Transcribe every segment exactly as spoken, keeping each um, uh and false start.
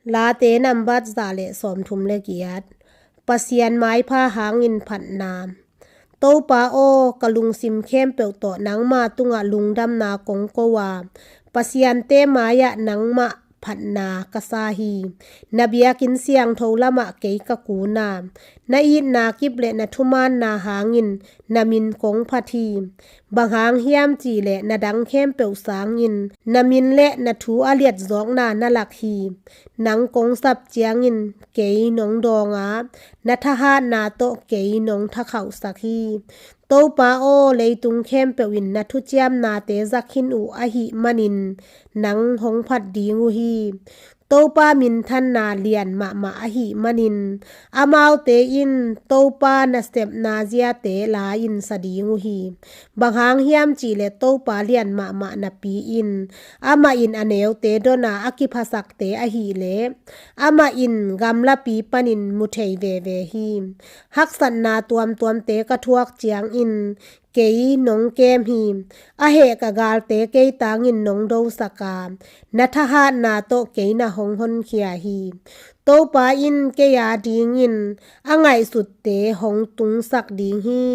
Late nambat za le sawmthum le giat. Pasian maipha hangin phatna. Topa aw, ka lungsim khempeuh tawh nangma tungah lungdamna kong ko a, pasiante mai-ah nangmah phatna ka sa hi. Na biakinn siangtho lamah kei ka kun a, na itna kip le na thumaanna hangin na min kong phat hi. Bang hang hiam cih leh na dang khempeuh sangin na min le na thu a liatzawkna na lak hi. Nang kong sap ciangin kei nong dawng a, na thahatna tawh kei nong thakhauhsak hi. Topa aw, leitung khempeuh in na thuciamnate za khin uh ahih manin nang hong phat ding uh hi. Topa minthanna lian mahmah ahih manin, amaute in Topa nasepna ziate la-in sa ding uh hi. Bang hang hiam cih leh Topa lian mahmah napi-in, amah in a neute don a, a kiphasakte ahih leh amah in gamlapi panin mu thei veve hi. Haksatna tuamtuamte ka thuak ciangin kei nong kem hi. A heh ka galte kei tangin nong dosak a, na thahatna tawh kei na hong honkhia hi. Topa in kei a dingin a ngaihsutte hong tungsak ding hi.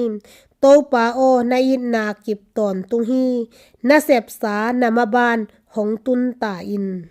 Topa aw, na itna kip tawntung hi. Na sepsa na maban hong tun ta in.